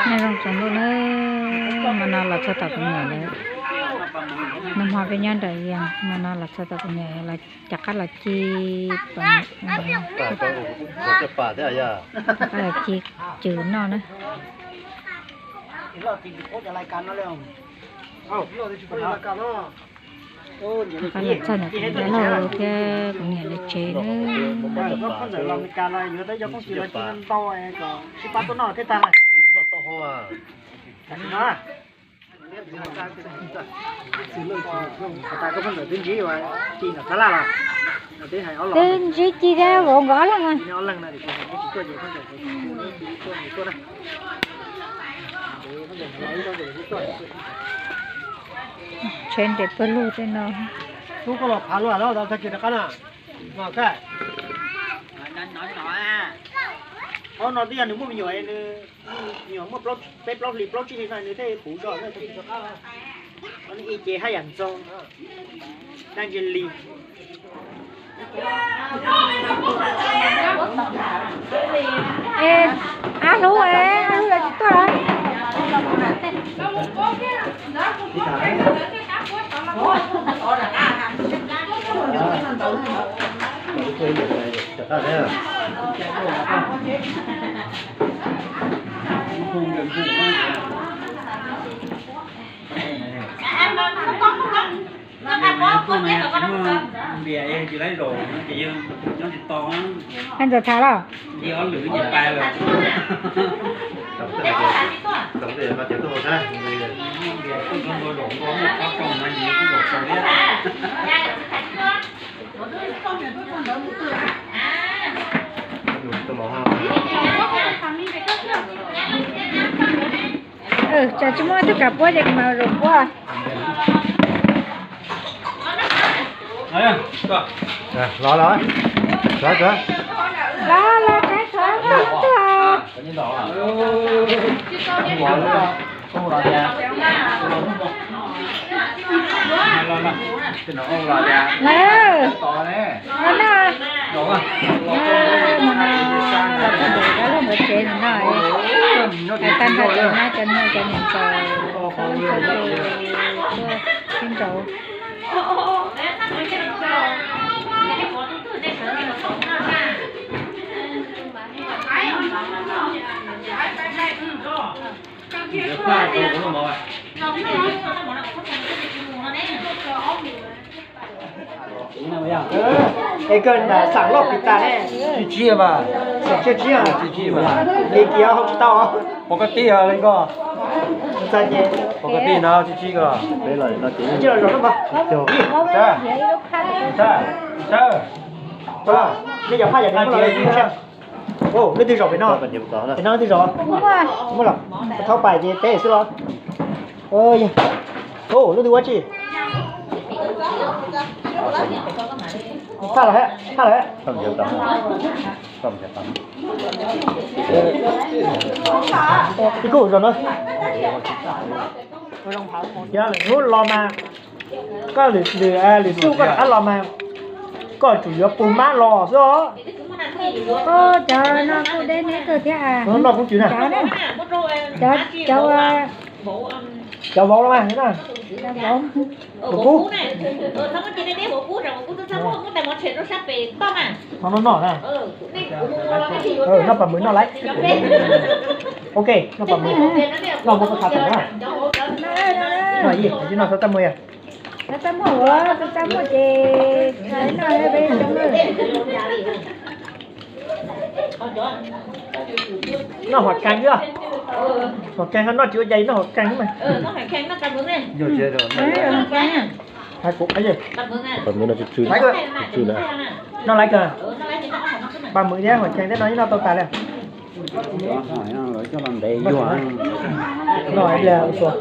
Nyob zoo tsaus ntuj nawb, hmo no los txog tom kuv niam lawm. Nag hmo peb nyob nram Vias, hmo no los txog tom kuv niam lawv, rov qab los ci, rov qab los ci cws noj na. Rov qab los txog ntawm kuv dab laug thiab kuv niam lawv tsev na. Twb ntsib ci thiab vauv nkawd ob leeg. Tsev nres pawg lug tej no. Qhov no twb yog nws muaj me nyuam, nws me nyuam muaj peb plaub hlis plaub tsib hlis no nws thiaj puv zog. Ib ce haj yam ntxoog, dab ntse li. Ab hlub, ab hlub los tsis tuaj. Hais ntxawm tham los? Tsam tsis muaj ib tug kam puab ces kuv mam zaum puab. Los los, los los, tshaib tshaib tuaj. Los no, los txog ntawm dab laug nkawd tsev no, tag nrho cov nab cov noog cov niam ntxawm, tuaj sib nraud. Es koj xav loj pis tas ne? Tsib tsib mas. Tsib tsib, tsib tsib mas. Li kiag hau tsis tau. Pov ka tij li koj. Pov ka tij no tsib tsib ko. Tsib los zaum no mas. Nej cov phaj yam li leej twg zaum pem no? Pem no leej twg zaum? Muaj los? Thaub pais ces peb xwb los? Leej twg ua tsi? Phaj los, phaj los. Ib kuj zaum no. Yog lwm hnub los mas, koj lwm, lwm xub koj rov qab los mas, koj tsum yuav pug mab los xwb os. Cov no kuj deb neb kawg thiab. Noj kub tswv na. Cov, cov, cov vauv los mas, vauv, vauv kub. Noj noj na. Noj pas mws noj lawm. Ok, noj pas mws. Noj muab koj tha tawm na. Noj ib, noj xov tooj muag yog. Xov tooj muag, xov tooj muag ces noj peb coob na. Noj huam khees xwb. Huam khees noj tsis ua cas, noj huam khees xwb mas. Hais kuv, hais kuv. Noj laiv kawg. Pas mws thiab huam khees thiab no yeej noj tau tas li. Noj ib pliag ua tsuag.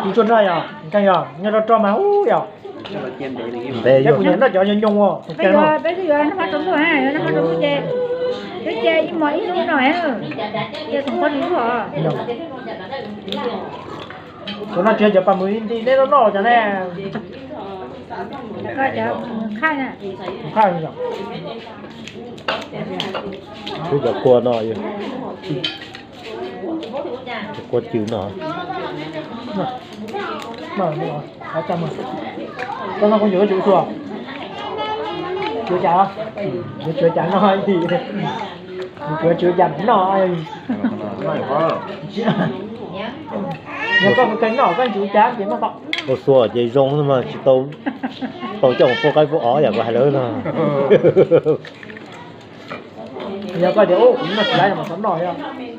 Ua tsuag nrog yog, nkeeg yog, nyob rau rau mas ub yog. Ntev yog. Kuv nyiam noj cov nyoos nyoos os. Peb twb yuav noj hmo tsaus ntuj, noj hmo tsaus ntuj ces twb cia ib hmos ib lub no, ces khoom qhuav tsis lub os. Kuv no tsis yog cov pas mws nti neb noj noj cov ne. Cov qhaj na. Qhaj. Twb cov kua no. Ua cws no. Koj noj koj cws, koj cws ua, cws cas, cws cas no, cws cas noj. Yog koj kheev noj koj cws cas ces noj tau. Ua xua ces zoo mas tsis tau, tau coj mus pub qaib pub os yam kuv hais lawm no. Yog koj tias kuv noj tsis laib no mas txhob noj,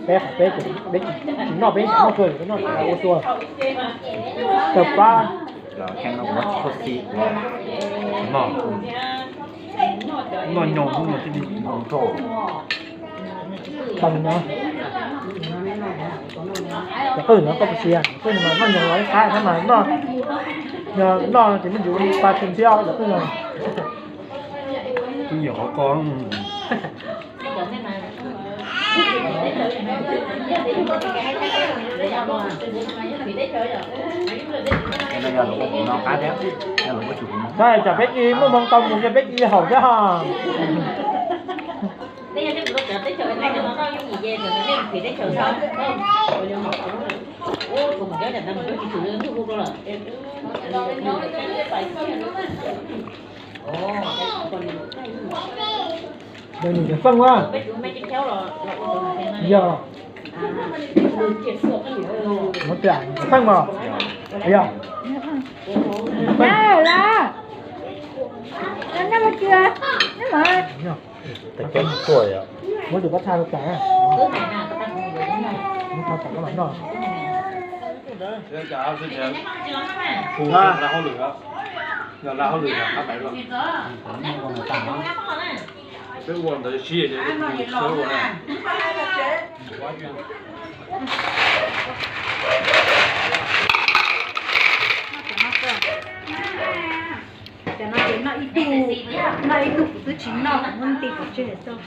peb qhov peb, peb tsis noj, peb tsis noj kawg, peb noj ua xua. Tawg pab. Noj nyoos, noj thiaj li zoo. Cov qwj no koj puas sia, qwj no mas noj nyoos los ib qab, tab mas noj, noj ces me ntsis pa tsw ntxiab cov qwj no. Twb yog qhov ko. Tam peb ci muaj hmoo tau mus ces peb ci haum thiab hos. Nws cov feej ua, yog, feej mas, yog, feej. Muab tus pob txha rau tas, muab txha tas koj mam noj. Peb ua ntawd sib Cov no ces noj ib tug, noj ib tug kuv twb tsis noj, kuv muab nti pov tseg xwb.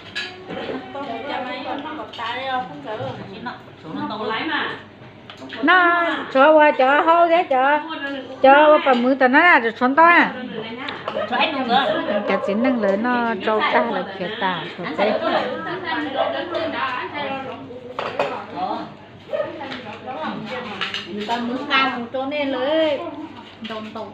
Noj, tshuav ua cov hau thiab cov, cov ua pam mws tom no na, tshuav ntau na. Cov txiv neej lawv noj rau tag lawv khiav tas tshuav peb. Ntau ntau.